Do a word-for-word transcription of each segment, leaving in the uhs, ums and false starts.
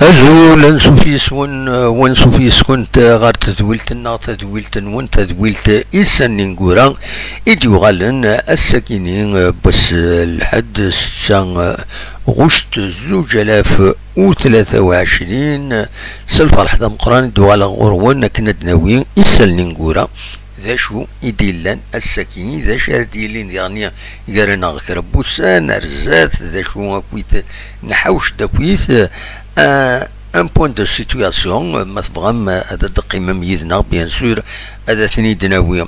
Azul, ansuf yes-wen, eh, wansuf yes-kent, eh, ɣer tedwilt-nneɣ, tadwilt-nwen, tadwilt Isallen Ineggura, i d-yuɣalen, eh, ass-akini, eh, n wass, eh, lḥedd, setta, eh, ɣuct, zuǧ alaf u tlata u ɛecrin, eh, s lferḥ d ameqqran i d-uɣaleɣ ɣur-wen akken ad d-nawi Isallen Ineggura. D acu i d-illan ass-agi, d acu ara d-yilin diɣen gar-aneɣ kra n wussan ar zdat, d acu akkit nḥawec-d akkit, eh, un point de situation, ma tebɣam, eh, ad d-teqqimem yid-neɣ, bien sûr, ad ten-id-nawi.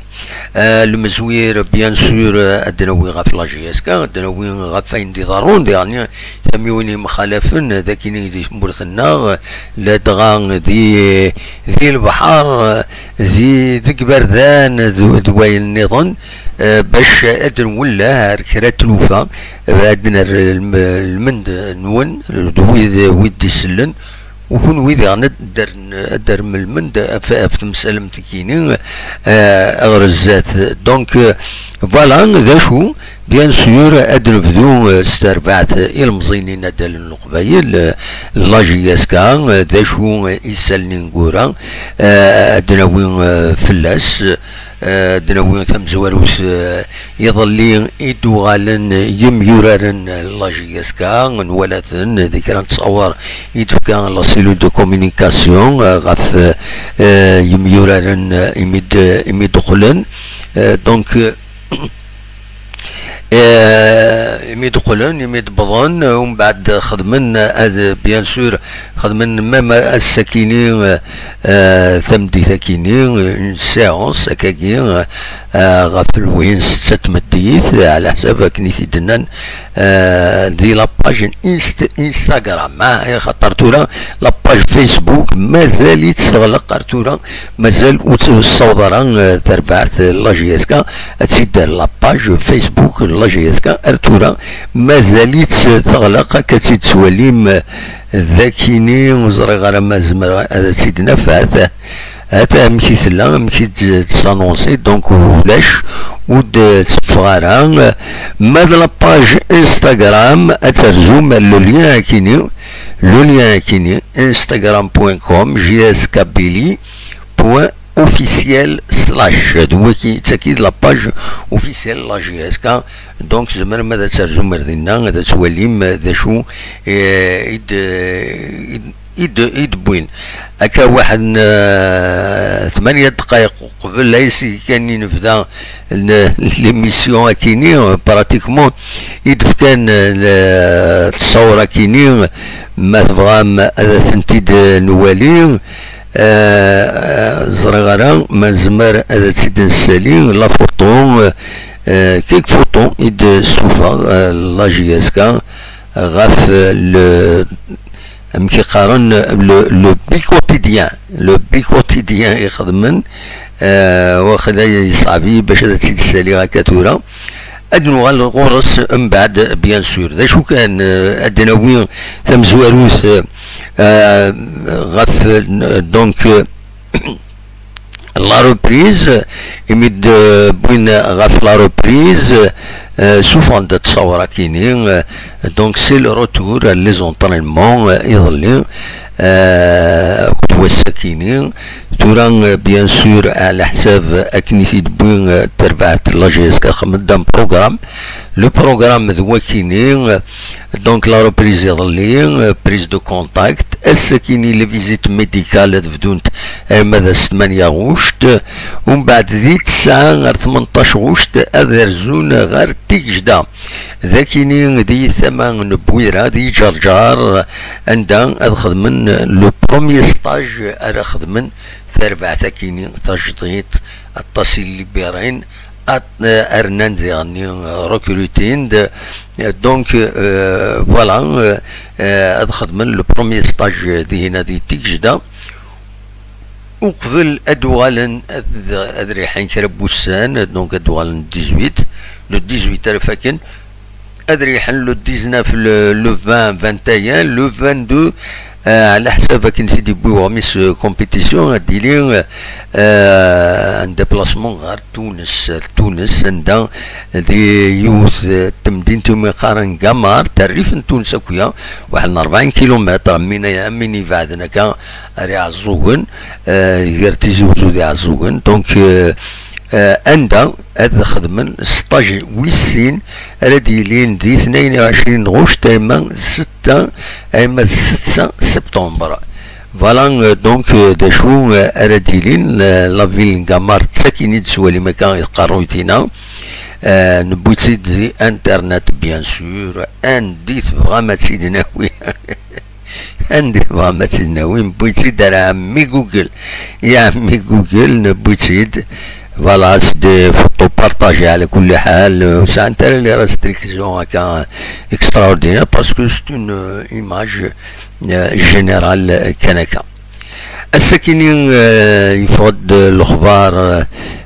Eh, lemzwir, bien sûr, eh, ad d-nawi ɣef la J S K, ad d-nawi ɣef wayen d-iḍerrun diɣen, tamiwin yemxalafen, d akini di tmurt-nneɣ, ladɣa di, di lebḥer, di, deg iberdan d, d wayen nniḍen, eh, bac ad nwelleh ar kra n tlufa, eh, ad nerr lm-, lmend-nwen d wid, wid d-isellen, u kunwi diɣen ad d-rrem, ad d-rrem lmend ɣef, ɣef temsalemt-agi-ni, eh, ɣer zdat. Donc, eh, voilà, d acu, bien sûr, ad nebdu, eh, s terbaɛt ilemẓiyen n Adal n Leqbayel, eh, la J S K, eh, d acu, eh, Isallen Ineggura, eh, ad d-nawi, eh, fell-as, eh, ad d-nawi tamezwarut, eh, iḍelli i d-uɣalen yimyuraren n la J S K, nwala-ten di kra n ttṣawer i d-tefka la cellule de communication, eh, ɣef, eh, yimyuraren, eh, imi d-, imi d-qqlen. Eh, donc, eh, Eh, imi d-qqlen, imi d-wwḍen, eh, umbeɛd xedmen, eh, ad, bien sûr, xedmen même ass-akini, eh, eh, tameddit-akini, eh, une séance, akkagi, eh, eh, ɣef lwin setta tmeddit, eh, ɛla ḥsab akken i t-id-nnan, eh, di la page Inst-, Instagram, ah, eh, xaṭer tura la page Facebook mazal-itt teɣleq ar tura, mazal ur tt-, ur tessaweḍ ara, eh, terbaɛt, eh, la J S K, ad tt-id-, la page Facebook n la J S K ar tura, mazal-itt teɣleq, akka tt-id-twalim, eh, d akini, ur ẓriɣ ara ma zemreɣ ad tt-id-naf, ata, ata amek i tella, amek i d-, tettsanunsi, donc ulac, ur d-, tetteffeɣ ara. Ma d la page Instagram, ad terzum le lien akini, le lien akini, instagram point com, J S K Billy point officiel slash, d waki, d tagi d la page officielle la J S K. Donc tzemrem ad terzum ar dinna, ad twalim d acu, eh, i d-, i d-, i d-, i d-wwin. Akka waḥed n, eh, tmanya dqayeq uqbel ay s-, kan i nebda n-, l'émission akini, pratiquement, i d-fkan, eh, le-, ttṣawra akini, ma tebɣam ad tent-id-nwali, eh, ẓriɣ ara ma nezmer ad tt-id-nessali, la photo, eh, quelques photos i d-ssuffeɣ, eh, la J S K ɣef, eh, le, amek i qqaren, le, le bicotidien, le bicotidien i xedmen, eh, waqila yeṣɛeb-iyi bac ad tt-id-ssaliɣ akka tura. Ad nuɣal ɣur-s mbeɛd, bien sûr. D acu kan, eh, ad d-nawi tamezwarut, eh, eh, ɣef, eh, donc, eh, la reprise, imi d-, eh, wwin ɣef la reprise, eh, ssuffɣen-d ttṣawra-kini, eh, donc c'est le retour, les entraînements, eh, iḍelli, eh, akked wass-akini. Tura, eh, bien sûr, ɛla ḥsab akken i t-id-wwi, eh, terbaɛt la J S K, xedmen-d un programme. Le programme d wakini, eh, donc la reprise iḍelli, eh, prise de contact. Ass-akini, les visites médicales ad bdunt arma d ass tmanya ɣuct. Umbeɛd di tesɛa ar tmenṭac ɣuct ad rzun ɣer Tigejda. D akini di tama n Bwira, di Ǧerǧer, anda ad xedmen le premier stage ara xedmen tarbaɛt akini tajdiṭ, aṭas i libérin, at-, rnan diɣenni, recrutin-d. Donc, euh, voilà, euh, euh, ad xedmen le premier stage dihina di Tigejda. Uqbel ad uɣalen ad, ad riḥen kra n wussan, donc ad uɣalen dix-huit, le dix-huit ara faken, ad riḥen le dix-neuf, le, le vingt, vingt et un, le vingt-deux, Eh, ɛla ḥsab akken i d-yewwi weɣmis, eh, compétition, ad d-yili, eh, un déplacement ɣer Tunes, ar Tunes, anda di yiwet, eh, temdint umi qqaren Gamar, terrif n Tunes akk-ya, waḥed n rebɛin kilumitr, am win, am win ibeɛden akka ar Iɛeẓẓugen, eh, gar Tizi Wezzu d Iɛeẓẓugen. Donc, eh, eh, anda ad xedmen stage wis sin ara d-yilin di tnayen u ɛecrin ɣuct ayma d setta, ayma d setta septembre. Voilà, euh, donc, euh, d acu, euh, ara d-yilin, la, la ville n Gamar d takin i d-tettwalim akka i tqerruyt-ina. Euh, newwi-tt-id di internet, bien sûr, anda i tebɣam ad tt-id-nawi. Anda i tebɣam ad tt-id-nawi, newwi-tt-id ar ɛemmi Google. I ɛemmi Google, newwi-tt-id. Voilà, c'est des photos partagées على كل حال. Euh, ur sɛint ara les restrictions akka extraordinaires parce que c'est une, euh, image, euh, générale, euh, kan akka. Ass-akini, euh, yeffeɣ-d lexbar,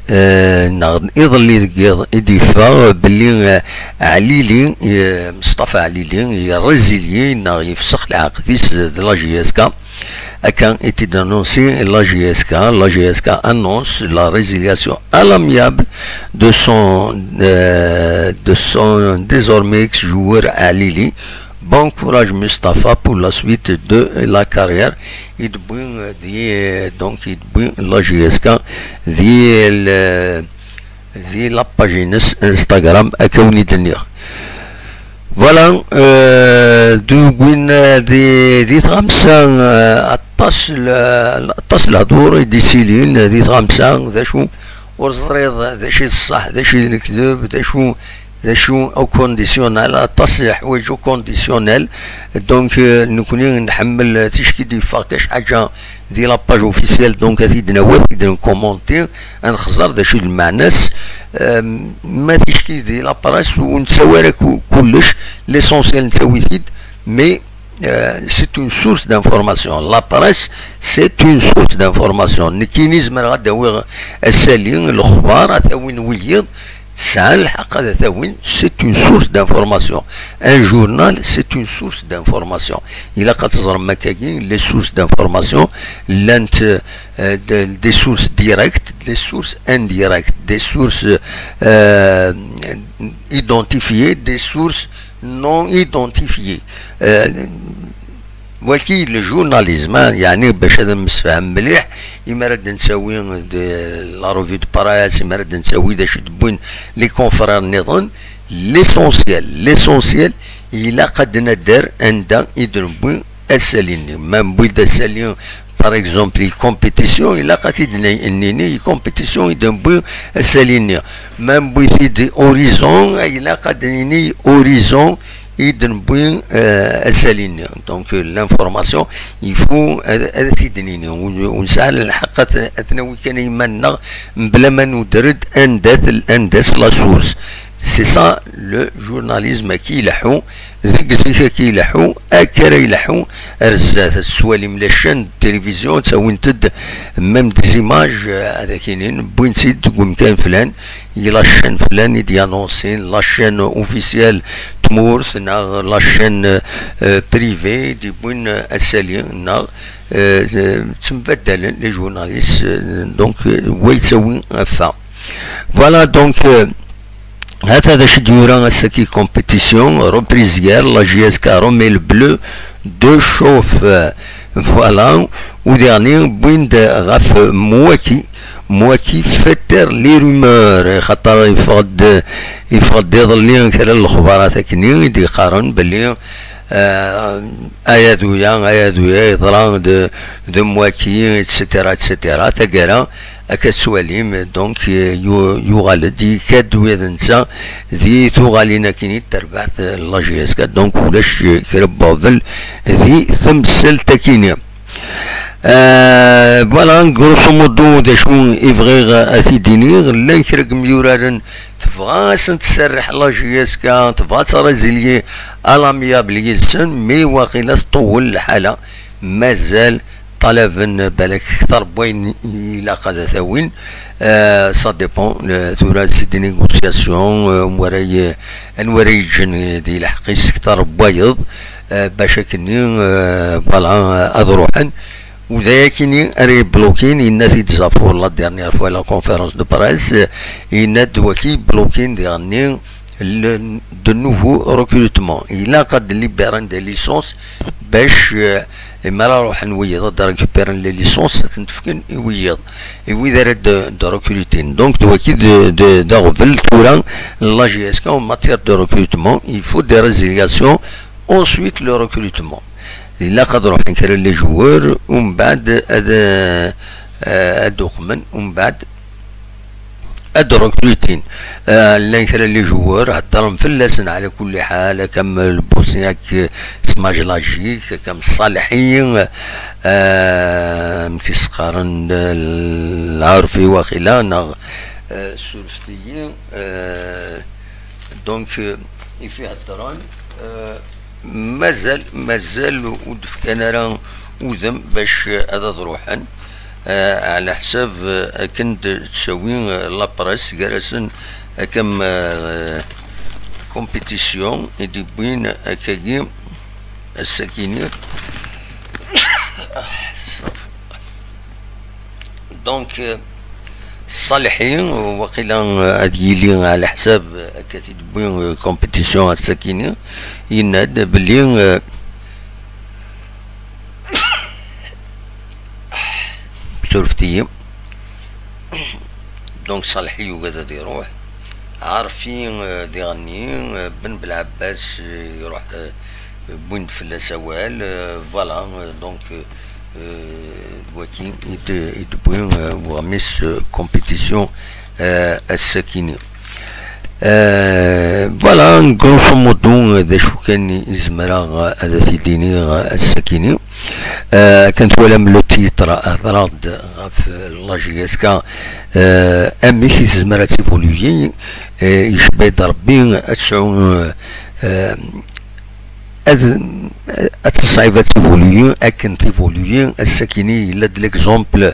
euh, neɣ iḍelli deg yiḍ i d-yeffeɣ belli, euh, Ɛlili, euh, Mustafa Ɛlili, yerrezili neɣ yefsex lɛaqed-is d la J S K. Akka i t-id-annonsi la J S K. La J S K annonce la résiliation à l'amiable de son, euh, de son désormais ex-joueur Alili. Bon courage Mustafa pour la suite de la carrière. I d-wwi, euh, di, euh, donc, i d-wwi la J S K di, euh, di la page-ines Instagram, akka i wen-d-nniɣ. Voilà, euh, d win, euh, di, di tɣamsa, euh, aṭas l-, aṭas lehdur i d-isilin, euh, di tɣamsa, d acu ur ẓriḍ, d acu i d ṣṣeḥ, d acu i d lekdeb, d acu, d acu au conditionnel, aṭas leḥwayeǧ au conditionnel. Donc, euh, nekni nḥemmel, euh, ticki d-yeffeɣ kac ḥaǧa di la page officielle, donc ad t-id-nawi, ad t-id-nkumunti, ad nexẓer d acu i d lmeɛna-s. Euh, ma ticki di la presse ur nettawi ara ku-, kullec, l'essentiel nettawi-t-id, mais, euh, c'est une source d'information. La presse, c'est une source d'information. Nekkini zemreɣ ad d-awiɣ asali, lexbar, ad t-awin wiyiḍ, sɛan lḥeqq ad t-awin, c'est une source d'information. Un journal, c'est une source d'information. Ilaq ad teẓrem akkagi, les sources d'information, llant, euh, de-, des sources directes, des sources indirectes, des sources, euh, identifiées, des sources non identifiées. Euh, waki le journalisme, hein, yeɛni bac ad nemsefham mliḥ, imi ara d-nettawi de la revue de presse, imi ara d-nettawi d acu i d-wwin les confrères nniḍen, l'essentiel, l'essentiel, ilaq ad d-nadder anda i d-newwi asali-nni. Ma newwi-d asali, par exemple, i compétition, ilaq ad t-id-nini i compétition i d-newwi asali-nni. Ma newwi-t-id Horizon, ilaq ad d-nini Horizon i d-newwi, euh, asali-nni. Donc, euh, l'information, il faut ad, ad t-id-nini. Ur, ur nesɛi ara lḥeqq ad, ad t-nawi kan i yiman-nneɣ, mebla ma nuder-d anda-t, anda-t la source. C'est ça le journalisme, akka i ileḥḥu, deg zik akka i ileḥḥu, akka ara ileḥḥu ar zdat. Ad tettwalim la chaîne de télévision, ttawint-d même des images, euh, ad ak-inin, wwin-tt-id deg umkan flan, i la chaîne flan i d-yanonsin, la chaîne officielle tmurt, neɣ la chaîne, euh, privée, i d-iwwin, euh, asali, neɣ, euh, euh, ttembaddalen les journalistes, euh, donc, euh, wa yettawi afa. Voilà, donc, euh, hata d acu d-yura ass-agi compétition, reprise hier, la J S K remet le bleu de chauffe. Euh, voilà, u diɣni wwin-d ɣef Mwaki, Mwaki fetter les rumeurs, xaṭer yeffeɣ-d, yeffeɣ-d iḍelli kra n lexbarat akkenni i d-yeqqaren belli, euh, ayadu-ya, ayadu-ya yeḍra d, d Mwaki, et cetera, et cetera. Taggara, akka tettwalim, donc, yu-, yuɣal-d, ikad-d ula d netta di tuɣalin akkin i d terbaɛt, euh, la J S K, donc ulac, euh, kra n uɣbel di temsalt akkin. Euh, voilà, grosso modo, d acu i bɣiɣ ad t-id-iniɣ, llan kra n yimyuraren tebɣa ad sen-tserreḥ la J S K, tebɣa ad trazilyi à l'amiable yid-sen, mais waqila tṭewwel lḥala, mazal ṭalaben balak kter n wayen ilaq ad t-awin. Euh, ça dépend, euh, tura c'est des négociations, euh, anwa ara y-, anwa ara yeǧǧen di lḥeqq-is kter n wayeḍ. Euh, bac akkenni, euh, voilà, euh, ad ruḥen. U d ayakini ara yeblukin, yenna-t-id Zafour la dernière fois la conférence de presse, euh, yenna-d waki yeblukin diɣenni le, de nouveaux recrutements. Ilaq ad libéren des licences bac, euh, mi ara ruḥen wiyaḍ ad récupéren les licences, ad tent-fken i wiyaḍ, i wid ara d, d recrutin. Donc d waki d, d, d aɣbel tura la J S K en matière de recrutement, il faut des résiliations. Ensuite le recrutement, ilaq ad ruḥen kra les joueurs, umbeɛd ad, euh, ad uqmen, umbeɛd ad recrutin. Euh, llan kra les joueurs heddren fell-asen, ɛla kulli ḥal, akka am le Bosniak, euh, Smajlajic, akka am Ṣaleḥi, euh, amek i s-qqaren, euh, Lɛurfi waqila, neɣ, euh, surfet-iyi, euh, donc, euh, i fi heddren, euh, mazal, mazal ur d-fkan ara udem bac ad, ad ruḥen, euh, ɛla ḥsab, euh, akken d-, tettawi, euh, la presse gar-asen akka am, euh, compétition i d-iwwin akkagi ass-akini. Donc, euh, Ṣaleḥi, waqila, euh, ad yili ɛla ḥsab, euh, akka t-id-tewwi, euh, compétition ass-akini, yenna-d belli, euh, surfet-iyi. Donc Ṣaleḥi yugad ad iruḥ. Ɛarfi, euh, diɣenni, euh, Ben Belɛebbas, euh, iruḥ, euh, wwin-d fell-as awal, euh, voilà, euh, donc, euh, euh, waki i d-, i d-wwi, euh, weɣmis, euh, compétition, euh, ass-akini. Euh, voilà, grosso modo, euh, d acu kan i zemreɣ, euh, ad t-id-iniɣ, euh, ass-akini. Euh, kan twalam le titre, euh, hedreɣ-d ɣef, euh, la J S K, euh, amek i tezmer ad tivoluyi, euh, yecba-d Rebbi, ad tesɛu, euh, euh, ad, ad teṣɛib ad tivoluyi akken tivoluyi. Ass-akini yella-d l'exemple,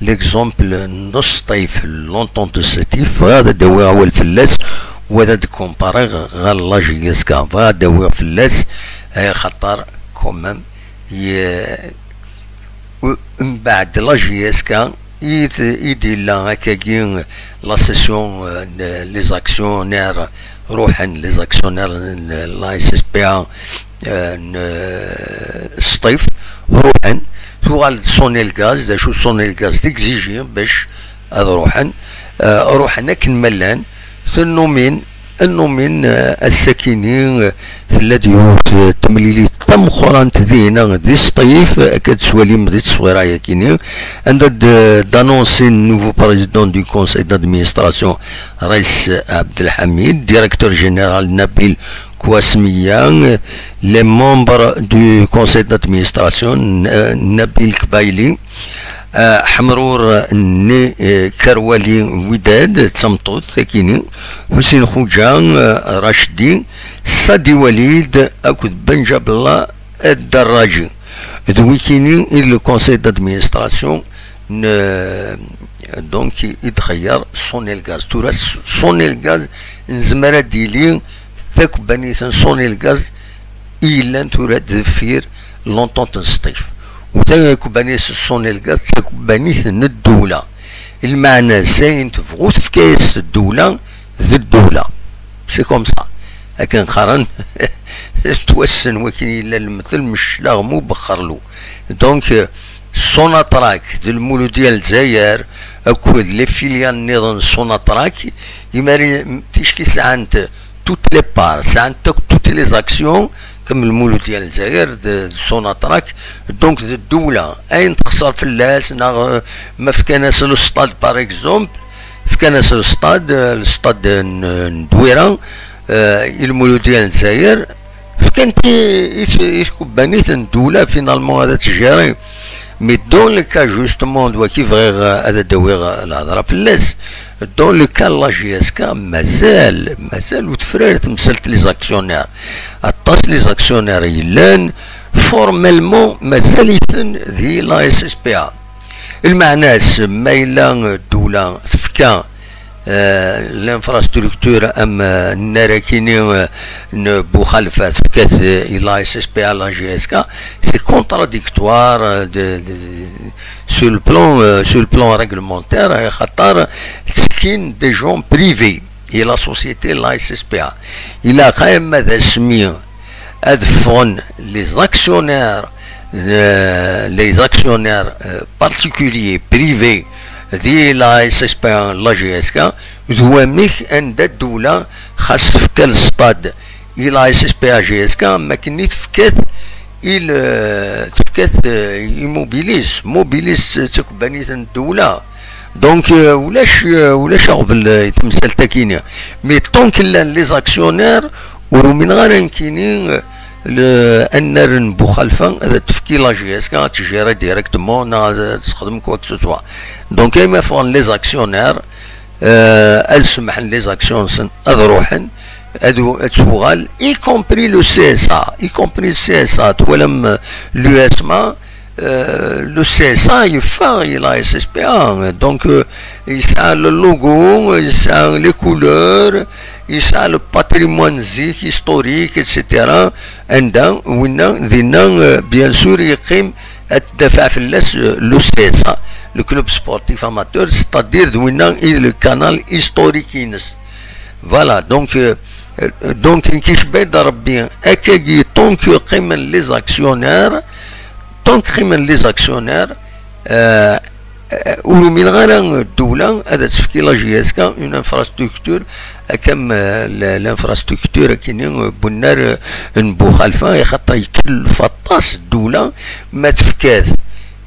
l'exemple n Sṭif, l'entente de Sṭif, bɣiɣ ad d-awiɣ awal fell-as, u ad d-kumpariɣ ɣer la J S K, bɣiɣ ad d-awiɣ fell-as, eh, axaṭer quand même, ye-, u-, mbeɛd la J S K i d-, i d-yella akkagi la cession, euh, n les actionnaires ruḥen, les actionnaires n la S S P A, euh, n, euh, Sṭif, ruḥen, tuɣal d Sonelgaz. D acu Sonelgaz tegziji bac ad ruḥen? Euh, ruḥen akken ma llan, tennumin, nnumin, euh, ass-akini, euh, tella-d yiwet, euh, temlilit tameqqrant dinna di Sṭif, euh, akka d-teswalim di tteswira-yakini, anda d-, d'annoncer nouveau président du conseil d'administration, Raïs Abdelhamid, directeur général Nabil Kouasmia, euh, les membres du conseil d'administration, euh, Nabil Kbaili, euh, Ḥemrur Nni, euh, Kerwali Widad, d tameṭṭut, akini, Ḥusin Xuǧa, euh, Racdi, Sadi Walid, akked Benjabla Dderraji. D wikini i d le conseil d'administration n, euh, donc, i, i d-xeyyer Sonelgaz. Tura s-, Sonelgaz nezmer ad d-yili takebbanit n Sonelgaz i yellan tura deffir l'entente n Sṭif. U takebbanit n Sonelgaz d takebbanit n ddewla. Lmeɛna s ayen tebɣu tefka-yas ddewla d ddewla. C'est comme ça. Akken qqaren, twassen wakin yella lemtel, meclaɣ mu bexxerlu. Donc, euh, Sonatrach d Lmuludya n Lezzayer akked les filiales nniḍen n Sonatrach, imari ticki sɛant toutes les parts, sɛant akk toutes les actions, comme Lmuludya n Lezzayer d, d Sonatrach, donc d ddewla. Ayen texṣer fell-as, neɣ, euh, ma fkan-as le stade, par exemple, fkan-as le stade, euh, le stade n, n Dwira, euh, i Lmuludya n Lezzayer, fkan-t i, i, i tkebbanit n ddewla, finalement, ad tt-gérer. Mais dans le cas, justement, d waki bɣiɣ, euh, ad d-awiɣ, euh, lhedra fell-as, dans le cas n la J S K, mazal, mazal ur tefri ara temsalt les actionnaires. Aṭas les actionnaires yellan, formellement, mazal-iten di la S S P A. Lmeɛna-s, ma yella ddewla tefka Euh, l'infrastructure am, euh, n Narakini, euh, n Buxalfa tefka-t, euh, i la S S P A, la G S K, c'est contradictoire, euh, de, de, sur le plan, euh, sur le plan réglementaire, euh, xaṭer ttekkin des gens privés et la société, la S S P A. Il a quand même d'asmi ad ffɣen les actionnaires, euh, les actionnaires, euh, particuliers, privés, di la S S P A, la G S K, d wamek anda ddula xas tefka le stade i la S S P A G S K, am akken i tefka-t i le, tefka-t, euh, i Mobilis. Mobilis d takebbanit n ddula. Donc, euh, ulac, euh, ulac aɣbel, euh, i temsalt-agi-nni. Mais tant que llan les actionnaires, ur umineɣ ara nekkini, euh, le, annar n Buxalfa ad tefki la G S K ad tgérer directement neɣ ad texdem quoi que ce soit. Donc, ayma ffɣen les actionnaires, euh, ad semḥen les actions-nsen ad ruḥen, ad, ad tuɣal, y compris le C S A, y compris le C S A, twalam, euh, l'U S M A, euh, le C S A yeffeɣ i la S S P A, donc, euh, yesɛa le logo, yesɛa les couleurs, yesɛa le patrimoine zik, historique, et cetera. Anda, winna, dinna, euh, bien sûr, yeqqim ad tdafaɛ fell-as, euh, le C S A, le club sportif amateur, c'est-à-dire d winna i le canal historique-ines. Voilà, donc, euh, euh, donc, nekk icebba-yi-d Rebbi, akkagi, tant que qqimen les actionnaires, tant que qqimen les actionnaires, euh, euh, ur umineɣ ara ddula ad tefk i la G S K une infrastructure, comme, euh, l-, l'infrastructure akini, euh, n unnar, euh, n Buxalfa, axaṭer ikellef aṭas ddula ma tefka-t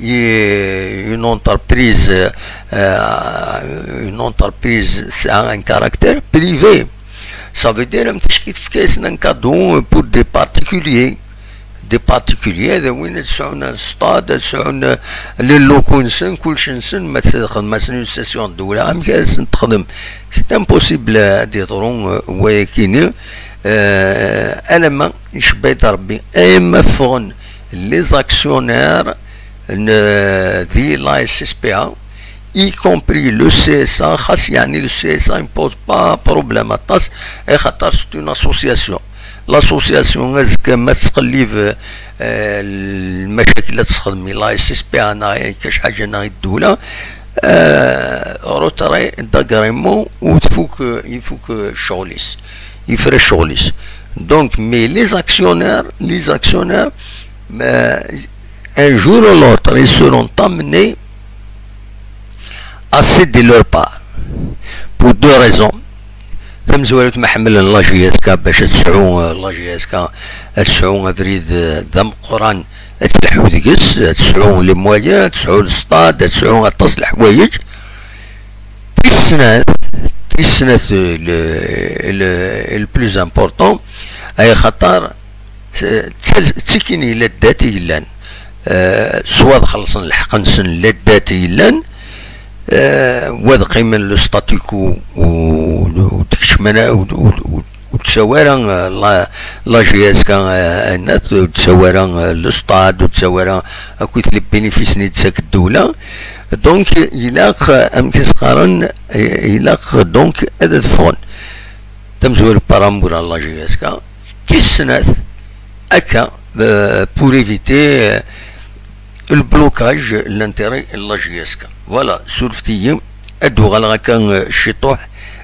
i une entreprise, euh, une entreprise tesɛa un caractère privé. Ça veut dire, am ticki tefka-yasen un cadeau pour des particuliers. Des particuliers, d win ad sɛun un stade, ad sɛun, euh, les locaux-nsen, kullec-nsen, ma txdem-asen une cession n ddula, amek ad asen-texdem? C'est impossible ad yeḍru, euh, wayakini, euh, alamma icebba-yi-d Rebbi, ayen ma ffɣen les actionnaires n, di la S S P A, y compris le C S A, xas yeɛni le C S A ne pose pas problème aṭas, axaṭer c'est une association. L'association, azekka ma tettqellib, euh, lmacakil ad texdem i la S S P A neɣ akka ḥaǧa neɣ i ddula, euh, retrait d'agrément u tfuk, ifuk ccɣel-is, yefra ccɣel-is. Donc, mais les actionnaires, les actionnaires, euh, un jour ou l'autre, ils seront amenés à céder leur part pour deux raisons. Tamezwarut, ma ḥemmlen la G S K bac ad tesɛu, euh, la G S K ad tesɛu abrid, euh, d ameqqran ad tleḥḥu deg-s, ad tesɛu les moyens, ad tesɛu le stade, ad tesɛu aṭas n leḥwayeǧ. Tis snat, tis snat, euh, le, le, le plus important, ay xaṭer, s-, d tal-, d tikkin i la ddat i yellan. Euh, s wa ad xellṣen lḥeqq-nsen, la ddat i yellan, euh, wa ad qqimen le statu quo, u, u, ur d-kecmen ara, u, u, u, ur d-tsawi ara, euh, la, la G S K, euh, ayen-at, ur d-tsawi ara, euh, le stade, ur d-tsawi ara akk les bénéfices-nni d-tettak ddula. Donc, ilaq, euh, amek i s-qqaren, i-, ilaq, donc, ad, ad ffɣen. Tamezwarut, par rapport à la G S K, tis snat, akka, euh, pour éviter, euh, le blocage, l'intérêt de la G S K. Voilà, surfet-iyi, ad uɣaleɣ akka, euh, ciṭuḥ,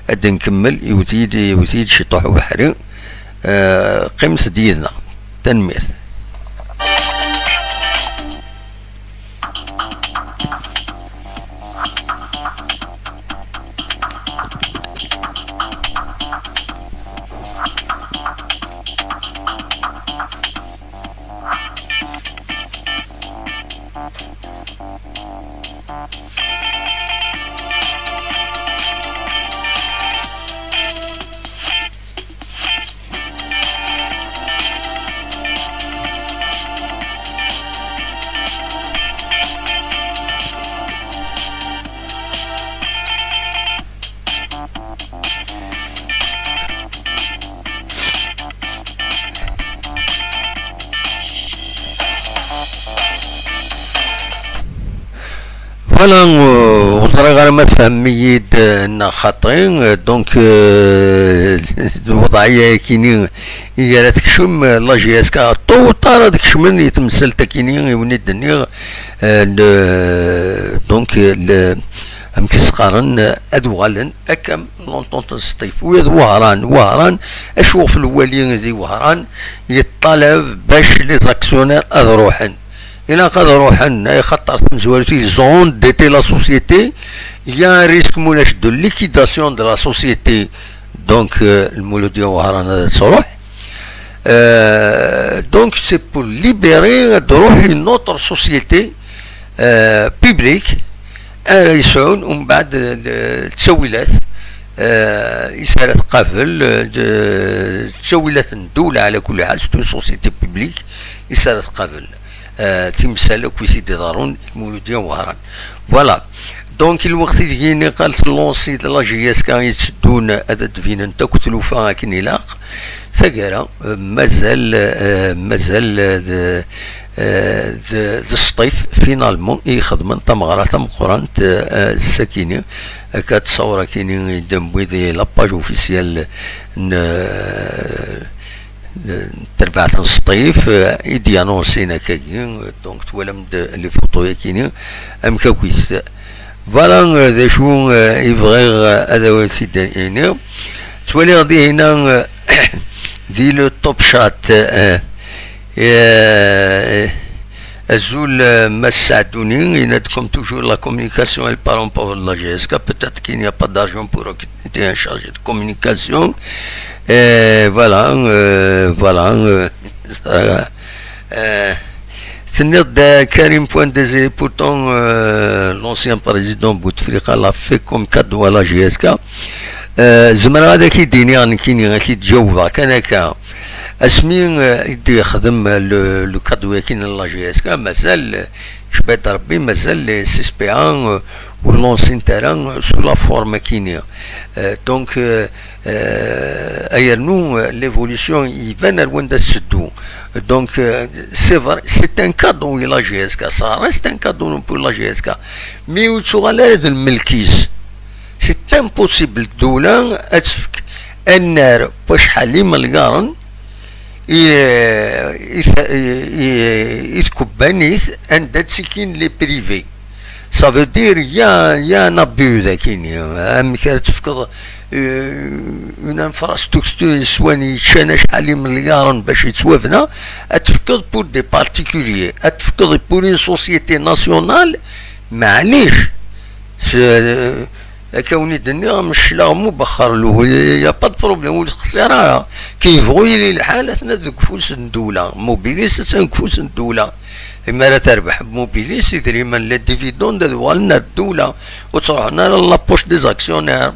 ad nkemmel, iwet-iyi-d, iwet-iyi-d ciṭuḥ ubeḥri. Euh, qqimet-d yid-neɣ. Tanemmirt. Voilà, euh, ur ẓriɣ ara ma tfehmem-iyi-d, euh, neɣ xaṭi. Euh, donc, euh, lweḍɛiyya-agi-nni i ara tekcem, euh, la J S K, tôt ou tard ad kecmen i temsalt-agi-nni i wen-id-nniɣ, euh, le, donc, euh, le, amek i s-qqaren, euh, ad uɣalen akka l'entente n Sṭif. Ula d Wehran, Wehran, acu ɣef lwali di Wehran yeṭṭalab bac les actionnaires ad ruḥen? Ilaq ad ruḥen, ay xaṭer tamezwarut, ils ont endetté la société. Il y a un risque, mulac, de liquidation de la société. Donc, euh, Lmuludya Wehran ad truḥ. Euh, donc, c'est pour libérer, ad ruḥ une autre société, euh, publique, ara yesɛun umbeɛd, euh, ttawilat, euh, is ara tqabel, euh, d-, ttawilat n ddewla, ɛla kulli ḥal, c'est une société publique, is ara tqabel, euh, timsal akk i t-id-iḍerrun i Lmuludya Wehran. Voilà. Donc, lweqt i deg-i niqal tellunsi d la J S K i d-teddun ad d-binent akk tlufa akken ilaq. Taggara, euh, mazal, euh, mazal, euh, d, euh, d, d Sṭif, finalement, i ixedmen tameɣra tameqqrant, euh, euh, sakini, akka tsawra kini i d-newwi di la page officielle n, euh, n terbaɛt n Sṭif, euh, i d-yanunsin akkagi. Donc, twalam-d les photos-yakini, amek akk-it. Voilà, euh, d acu, euh, i bɣiɣ, euh, ad awen-t-id-iniɣ. Ttwaliɣ dihina, euh, di le top chat, euh, euh, azul, euh, Mass Sadouni, il a comme toujours la communication, elle part en faveur de la J S K. Peut-être qu'il n'y a pas d'argent pour recruter un chargé de communication. Et voilà, euh, voilà, euh, euh, Tenniḍ-d, euh, Karim Point Désiré, pourtant, euh, l'ancien président Bouteflika l'a fait comme cadeau à la J S K. Euh, zemreɣ ad ak-id-iniɣ nekkini, ad ak-id-jawbeɣ kan akka. Asmi, euh, i d-yexdem, euh, le, le cadeau-agi n la J S K, mazal, euh, jbad Rebbi, mazal les C S P A, euh, ur lancint ara, euh, sous la forme-agi-nni. Euh, donc, euh, euh, ayernu, euh, l'évolution iban ar wanda tetteddu. Donc, euh, c'est vrai, c'est un cadeau i la J S K, ça reste un cadeau pour la J S K. Mais ur tuɣal ara d lmelk-is. C'est impossible ddula ad tefk annar n wacḥal imelyaṛen i, i, i, i, i tkebbanit anda ttikin les privés. Ça veut dire, il y a, il y a un abus dagi-nni. Amek ara tefkeḍ, euh, une infrastructure yeswan, yeččan acḥal imelyaṛen bac yettwabna, ad tefkeḍ pour des particuliers, ad tefkeḍ pour une société nationale, maɛlic. S-, euh, akka wen-id-nniɣ, mecleɣ mu bexxer lu, il y a pas de problème, ur teqsir ara. Ki yebɣu yili lḥal, atna deg ufus n ddula. Mobilis attan deg ufus n ddula. Imi ara terbeḥ Mobilis, idrimen, les dividendes, ad uɣalen ar ddula. Ur ttruḥen ara la poche des actionnaires.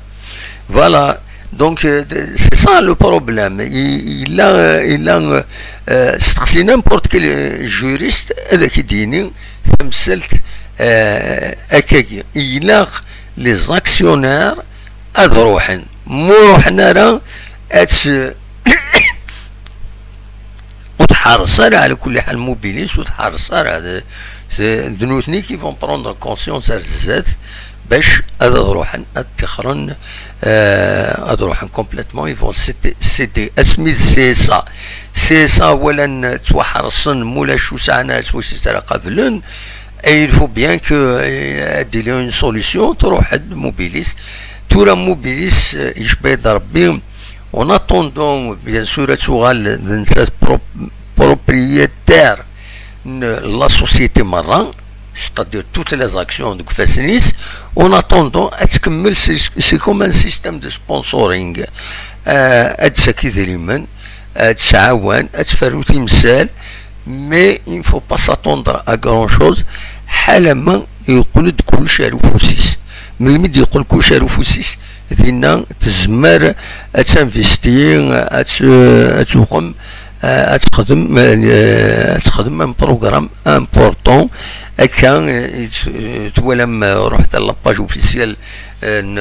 Voilà. Donc, euh, c'est ça le problème. Il, il a, il a, euh, steqsi n'importe quel juriste, ad ak-id-yini tamsalt, euh, akkagi. Ilaq les actionnaires ad ruḥen. Ma ur ruḥen ara, ad s-, ur tḥerres ara, ɛla kulli ḥal, Mobilis ur tḥerres ara. D, d, d nutni qui vont prendre conscience ar zdat bac ad, ad ruḥen, ad ttixren, euh, ad ruḥen complètement, ils vont céder, céder. Asmi d C S A. C S A walan ttwaḥersen, mulac ur sɛan ara s wacu ara qablen. Et il faut bien que, euh, ad d-tili une solution, truḥ-d Mobilis. Tura Mobilis, euh, yecba-d Rebbi. En attendant, bien sûr, ad tuɣal d nettat pro-, propriétaire n la société merra, c'est-à-dire toutes les actions deg ifassen-is. En attendant, ad tkemmel, c'est, c'est comme un système de sponsoring. Euh, ad d-tessaki idrimen, ad tɛawen, ad tferru timsal, mais il ne faut pas s'attendre à grand chose. Ḥalama yeqqel-d kullec ar ufus-is. Melmi d-yeqqel kullec ar ufus-is, dinna tezmer ad tinvesti, ad t-, ad tuɣem, ad texdem, ad texdem un programme important. Akka, eh, twalam, eh, ruḥet à la page officielle, eh, n,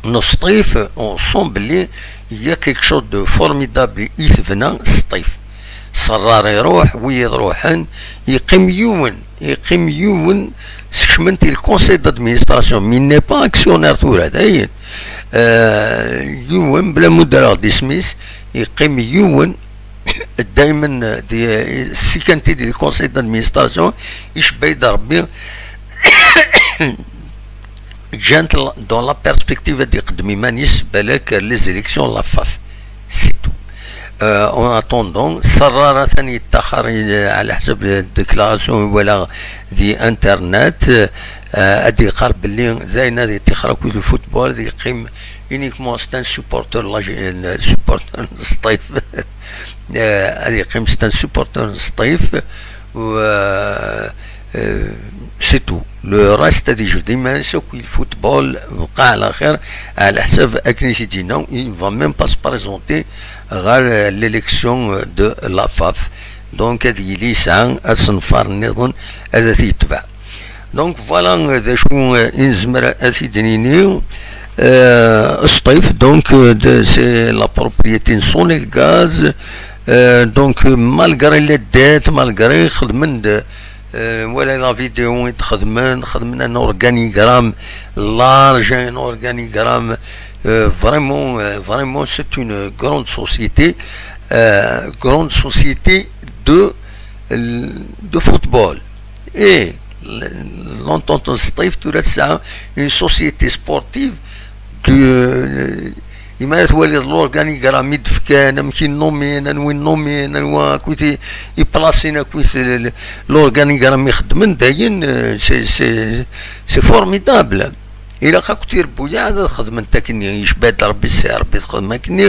n Sṭif, on sent belli il y a quelque chose de formidable i tebna Sṭif. Serrar iruḥ, wiyiḍ ruḥen, yeqqim yiwen, yeqqim yiwen, sekcmen-t i le conseil d'administration, mais il n'est pas actionnaire tura, dayen. Euh, yiwen, bla ma ddreɣ-d isem-is, yeqqim yiwen, daymen, di, sikan-t-id di le conseil d'administration, icebba-yi-d Rebbi, ǧǧan-t dans la perspective ad iqeddem iman-is, balak ar les élections la FAF. C'est tout. Euh, en attendant, Serrar atan yettaxer, euh, على حسب la déclaration i walaɣ di internet, euh, ad iqqar belli d ayen ad ittaxer akk di le football, ad yeqqim uniquement c'est un supporter, la, supporter n Sṭif. Euh, ad yeqqim c'est un supporter n Sṭif. و, euh, euh, c'est tout. Le reste, ad yejbed iman-is akk i le football, bqa ɛla xir, ɛla ḥsab akken i t-id-yenna, il ne va même pas se présenter ɣer, euh, l'élection, euh, de la FAF. Donc, ad yili yesɛa asenfar nniḍen ad t-yetbeɛ. Donc, voilà, euh, d acu, euh, i nezmer ad t-id-nini, euh, Sṭif, donc, euh, de, c'est la propriété n Sonelgaz. Euh, donc, euh, malgré les dettes, malgré, xedmen-d, euh, voilà la vidéo i d-xedmen, xedmen un organigramme large, un organigramme, euh, vraiment, euh, vraiment, c'est une grande société, euh, grande société de, de football. Et l'entente Sṭif tura tesɛa une société sportive de, imi ara twaliḍ l'organigramme i d-fkan, amek i nnumin, anwa i nnumin, anwa akkit i, i plasin, akkit l-, l-, l'organigramme i xeddmen, dayen, euh, c'est, c'est, c'est formidable. Ilaq akk tirebbuyaɛ ad xedment akkenni, yecba-d Rebbi, Si Rebbi txedem akkenni,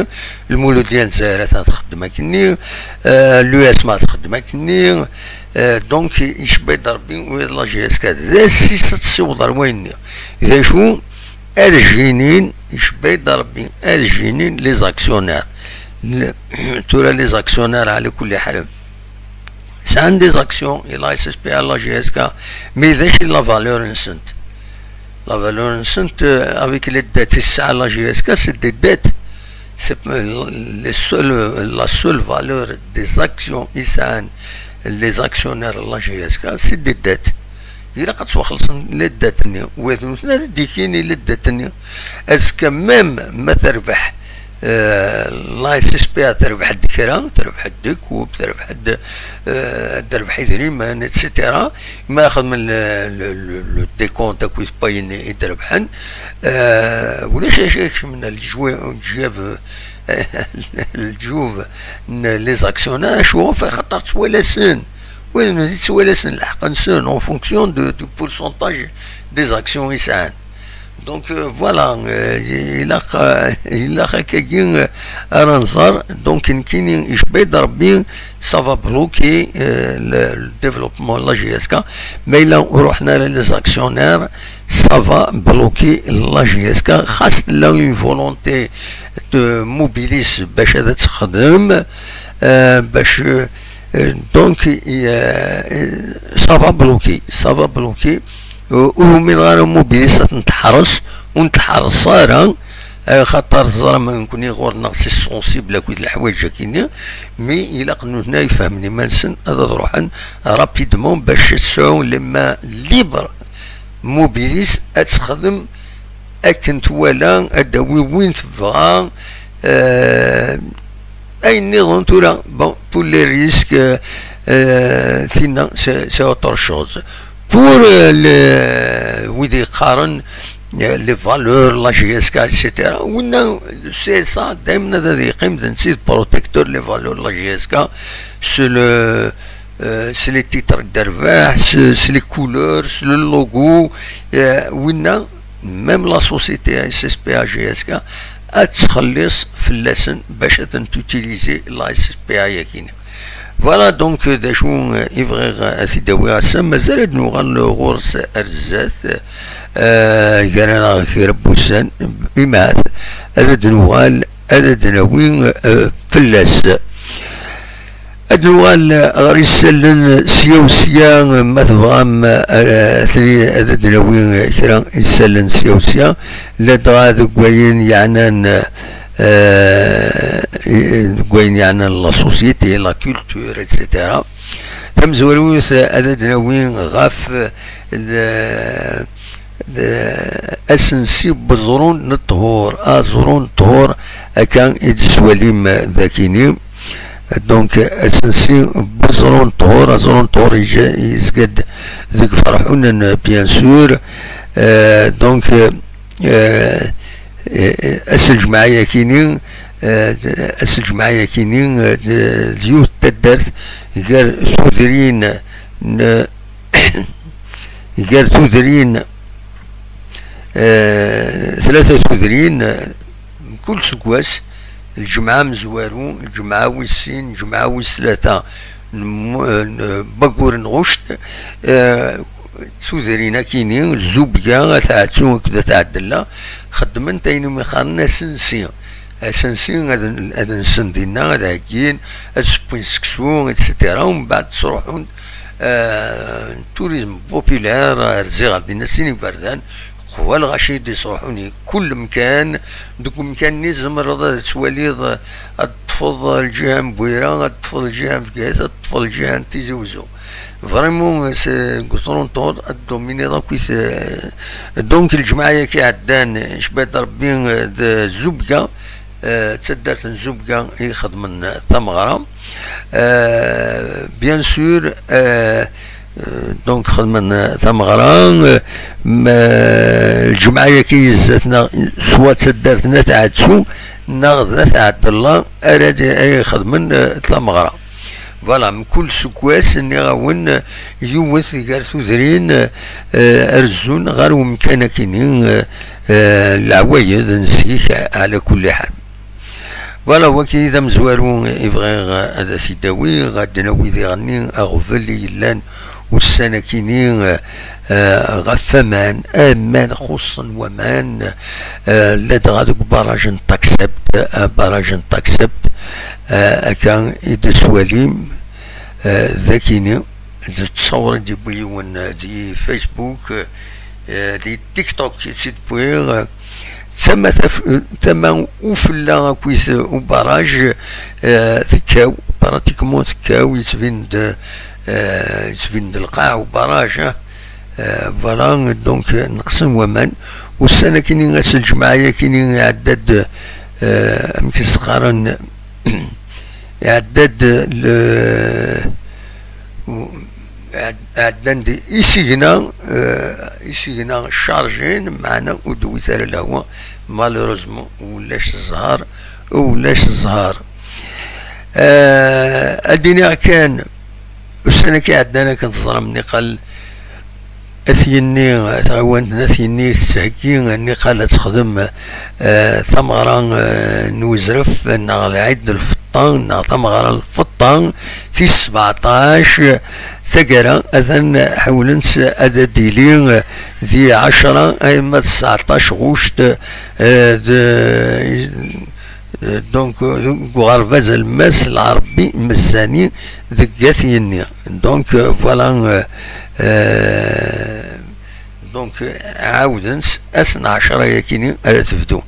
Lmuludya n Lezzayer ad txeddem akkenni, euh, l'U S M A ad txeddem akkenni, euh, donc yecba-d Rebbi, u la J S K d asis ad tessiweḍ ar wayenni. D acu? Ad jinin, yecba-d Rebbi, ad jinin les actionnaires. Le-, tura les actionnaires, ɛla kulli ḥal, sɛan des actions, i la S S P A, la J S K, mais d acu i la valeur-nsent? La valeur-nsent, euh, avec les dettes i tesɛa la J S K, c'est des dettes. C'est p-, les seules, la seule valeur des actions i sɛan les actionnaires n la J S K, c'est des dettes. Ilaq ad ttwaxellṣen les dettes-nni. Wid nutni ad d-ikini les dettes-nni. Azekka, même ma terbeḥ, euh, la S S P A terbeḥ-d kra, terbeḥ-d des coupes, terbeḥ-d, euh, terbeḥ idrimen, et cetera. Ma xedmen le, le, le, le décompte akkit wayen i d-rebḥen, euh, ulac acu i ikecmen leǧwab, leǧyab, leǧyub n les actionnaires, acu? Xaṭer ttwalasen. Wid ttwalasen lḥeqq-nsen en fonction de, du pourcentage des actions i sɛan. Donc, euh, voilà, euh, ilaq, euh, ilaq akkagi, euh, ara nẓer. Donc, nekkini, yecba-d Rebbi, ça va bloquer, euh, le, le développement n la J S K. Ma yella ur ruḥen ara les actionnaires, ça va bloquer la J S K. Xas tella une volonté de Mobilis bac ad texdem, euh, bac, euh, donc, euh, ça va bloquer, ça va bloquer. Ur umineɣ ara Mobilis ad ten-teḥres, ur ten-teḥres ara, axaṭer teẓram nekkni ɣur-neɣ c'est sensible akkit leḥwayeǧ-agi-nni, mais ilaq nutni ad fehmen iman-nsen, ad, ad ruḥen rapidement bac ad sɛun les mains libres. Mobilis ad texdem akken twala, ad d-tawi win tebɣa, euh, ayen nniḍen tura, bon, pour les risques, euh, euh, tinna, c'est, c'est autre chose. Pour, euh, le, wid yeqqaren, euh, les valeurs, la J S K, et cetera. Winna, le C S A, daymen ad, ad yeqqim d netta i d protecteur les valeurs, la J S K, c'est le, euh, c'est les titres d-terbeḥ, c'est, c'est les couleurs, c'est le logo, euh, winna, même la société S S P A G S K, ad tettxelliṣ fell-asen bac ad tent-utiliser la S S P A-yagi. Voilà, donc, euh, d acu, euh, i bɣiɣ, euh, ad t-id-awiɣ ass-a. Mazal ad nuɣal ɣur-s ar zdat, euh, gar-aneɣ kra n wussan, imahat ad d-nuɣal, ad d-nawi, euh, fell-as. Ad nuɣal ɣer isallen sya u sya, ma tebɣam, euh, tili ad d-nawi kra isallen sya u sya, ladɣa deg wayen yeɛnan, euh, eh, deg wayen yeɛnan la société, la culture, et cetera. Tamezwarut, ad d-nawi ɣef, eh, eh, asensi n weẓru n ṭṭhur, aẓru n ṭṭhur, akka i d-tettwalim dakini. Donc, asensi n weẓru n ṭṭhur, aẓru n ṭṭhur yezga-d deg Ferḥunen, bien sûr. Euh, donc, euh, euh, ass n lǧemɛa-yakini, euh, ass n lǧemɛa-yakini, euh, d, d yiwet n taddart gar tudrin n, gar tudrin, euh, tlata tudrin, euh, mkul seggas, lǧemɛa amezwaru, lǧemɛa wis sin, lǧemɛa wis tlata n mu-, n waggur n ɣuct, eh, tudrin akini, Zubga, At Ɛettu akked At Ɛebdella, xeddment ayen umi qqaren asensi. Asensi ad n-, ad nsen dinna, ad heggin, ad sewwin seksu, et cetera. Umbeɛd ttruḥun, eh, tourisme populaire, rziɣ ar dinna sin iberdan, qwa lɣaci i d-iṣruḥun i kul mkan. Deg umkan-nni tzemreḍ ad twaliḍ, ad teṭṭfeḍ lǧiha n Bwira, ad teṭṭfeḍ lǧiha n Bgayet, ad teṭṭfeḍ lǧiha n Tizi Wezzu. Vraiment, s-, deg uṭrunṭur ad dominiḍ akk i t-, donc lǧemɛa-yaki iɛeddan, cbad Rebbi, d Zubga, eh, d taddart n Zubga i ixedmen tameɣra. Eh, bien sûr, eh, eh, donc xedmen, eh, tameɣra, eh, ma, lǧemɛa-yaki zdat neɣ swa d taddart n At Ɛettu neɣ d At Ɛebdella ara d-, ay ixedmen, eh, tameɣra. Voilà, mkul seggas nniɣ-awen, eh, yiwet gar tudrin, eh, rezzun ɣer umkan akini, eh, eh, leɛwayed n zik, ɛla kulli ḥal. Voilà, wagi d amezwaru i bɣiɣ ad as-id-awiɣ, ad d-nawi diɣenni aɣbel i yellan ussan-akini, eh, ɣef waman, aman xuṣṣen waman, eh, ladɣa deg ubaraj n Taksebt, eh, baraj n Taksebt, eh, akka i d-tettwalim, eh, d akini. D ttṣawur i d-yewwi yiwen, eh, di Facebook, eh, di TikTok i tt-id-wwiɣ, eh, tama taf-, tama ufella akkit ubaraj, eh, tekkaw, pratiquement tekkaw, yettbin-d, eh, yettbin-d lqaɛ ubaraj, eh, eh, voilà, donc, eh, neqsen waman. Ussan akini, ass n lǧemɛa yakini iɛedda-d, eh, amek i s-qqaren, iɛedda-d le, ɛeddan-d isigna, eh, isigna chargin, meɛna ur d-wwit ara lehwa, malheureusement, ulac zzher, ulac zzher. Eh, ad d-iniɣ kan, ussan-agi iɛeddan akken teẓram niqal, At Yenni, taɣiwant n At Yenni tettheggi niqal ad texdem, eh, tameɣra, eh, n uzref, neɣ lɛid n lfeṭṭa, neɣ tameɣra n lfeṭṭa, tis sbeɛṭac, taggara, atan ḥawlen-tt ad d-tili, eh, di ɛecra, ayma d tseɛṭac ɣuct, eh, d, eh, donc, deg uɣerbaz alemmas Lɛerbi Mezzani deg At Yenni. Donc, euh, voilà, euh, euh, donc, euh, ɛawden-tt ass n ɛecra yakini ara tebdu.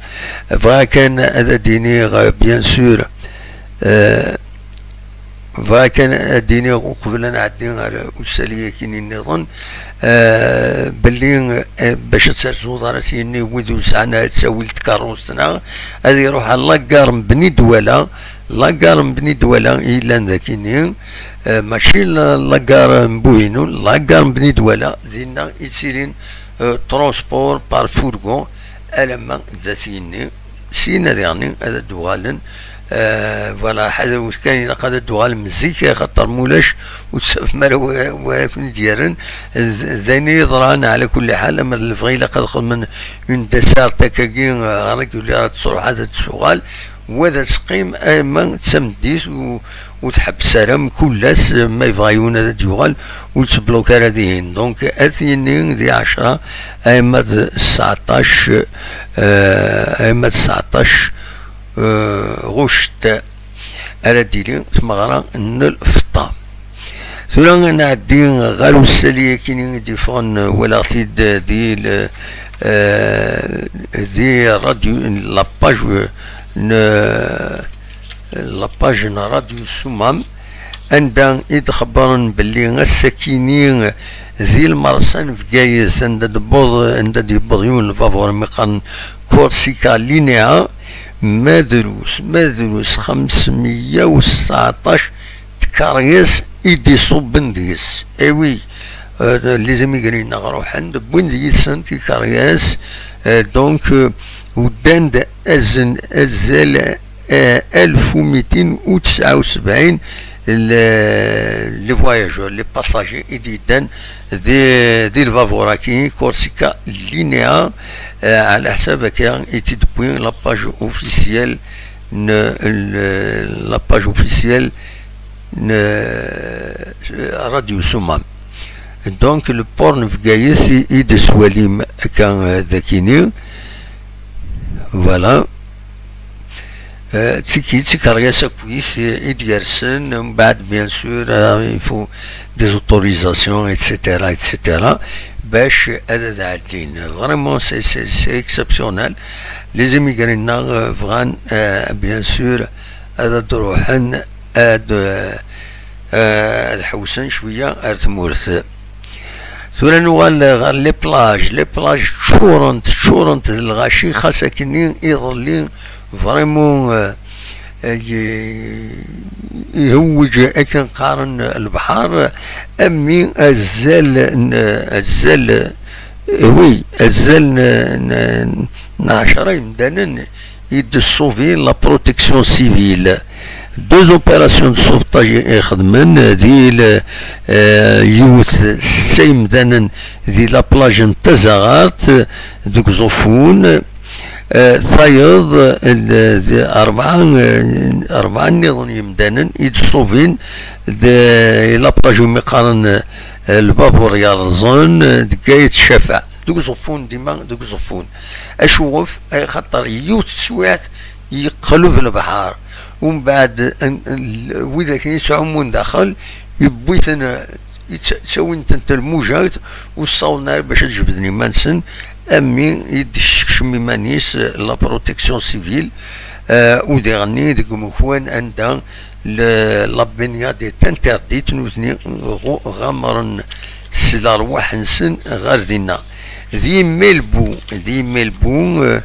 Bɣiɣ kan ad d-iniɣ, euh, bien sûr, euh, bɣiɣ kan ad d-iniɣ uqbel ad nɛeddi ar usali yakini nniḍen, euh, belli, euh, bac ad terzuḍ ara s-yini wid ur sɛan ara ttawil tkeṛṛust-nneɣ, ad iruḥ ar laggar n Bni Dwala, laggar n Bni Dwala i yellan dakini, eh, mačči la-, laggar n Buhinu, laggar n Bni Dwala, dinna i ttilin, eh, transport par fourgon, alamma d At Yenni, syin ad iɣni, ad d-uɣalen, eh, voilà, ḥadrewet kan, ilaq ad d-uɣalem zik, axaṭer mulac, ur tessafem ara wa-, wa ara ken-id-yerren, d, d ayen i yeḍran, ɛla kulli ḥal, ama d lebɣi, ilaq ad xedmen une desserte akkagi, eh, régulière, ad d-truḥ, ad d-tuɣal, wa d aseqqim, ama d tameddit, u-, ur tḥebbes ara, mkul ass, ma yebɣa yiwen ad d-yuɣal, ur yettbluk ara dihin. Donc, At Yenni di ɛecra, ama d sseɛṭac, eh, ama d sseɛṭac, eh, ɣuct ara d-tili tmeɣra n lfeṭṭa. Tura ad nɛeddi ɣer usali akini i d-yeffɣen, walaɣ-t-id di l-, eh, di radio, la page, n, euh, la page n Radio Sumam, anda i d-xebbren belli ass-akini di lmersa n Bgayet, anda d-wweḍ, anda d-yewweḍ yiwen n lbabuṛ mi qqaren Corsica Linea, ma drus, ma drus xemsemya u sseɛṭac tkeryas i d-iṣubben deg-s. Eh oui, euh, les immigrés-nneɣ ruḥen-d, wwin-d yid-sen tikeryas, euh, donc, euh, uddan-d azen-, azal, euh, alef u mitin u tesɛa u sebɛin le-, les voyageurs, les passagers i d-yeddan di, di lbabuṛ-agi, Corsica Linea, euh, ɛla ḥsab akka i t-id-tewwi la page officielle n, l-, la page officielle n, euh, Radio Sumam. Donc, le port n Bgayet i, i d-teswalim akka, euh, dakini. Voilà. Euh, d tiki-, d tikeryas akkit i d-yersen, mbeɛd, bien sûr, euh, il faut des autorisations, et cetera, et cetera, bac ad, ad ɛeddin. Vraiment, c'est, c'est, c'est exceptionnel. Les immigrés-nneɣ, euh, bɣan, euh, bien sûr, ad, ad ruḥen, ad, euh, euh, ad ḥewsen cwiya ar tmurt. Tura nuɣal ɣer les plages. Les plages ččurent, ččurent d lɣaci, xas akkenni iḍelli vraiment, euh, euh, i-, ihewweǧ akken qqaren lebḥer, a mmi, azal n, azal, eh oui, azal n, n, n ɛecra yemdanen i d-tessauver la protection civile. Deux opérations de sauvetage i xedmen, di l-, eh, yiwet setta yemdanen di la plage n Tazaɣart, deg Uẓeffun, eh, tayeḍ, eh, d-, d-, rebɛa, eh, rebɛa nniḍen yemdanen i d-ṣṣubin di la plage umi qqaren, eh, lbabuṛ yerrẓen, eh, deg Ayt Ccafaɛ, deg Uẓeffun, dima deg Uẓeffun. Acuɣef? Axaṭer yiwet teswiɛt yeqleb lebḥer. Umbeɛd, n-, n-, wid akken yettɛumun daxel, yewwi-ten, eh, yettawin-tent lmujert, ur ssawḍen ara bac ad jebden iman-nsen, a mmi i d-tessekcem iman-is, eh, la protection civile, eh, u diɣenni deg umekwan anda le-, la baignade est interdite, nutni ɣu-, ɣamren s lerwaḥ-nsen ɣer dinna. Di Melbu, di Melbu, eh,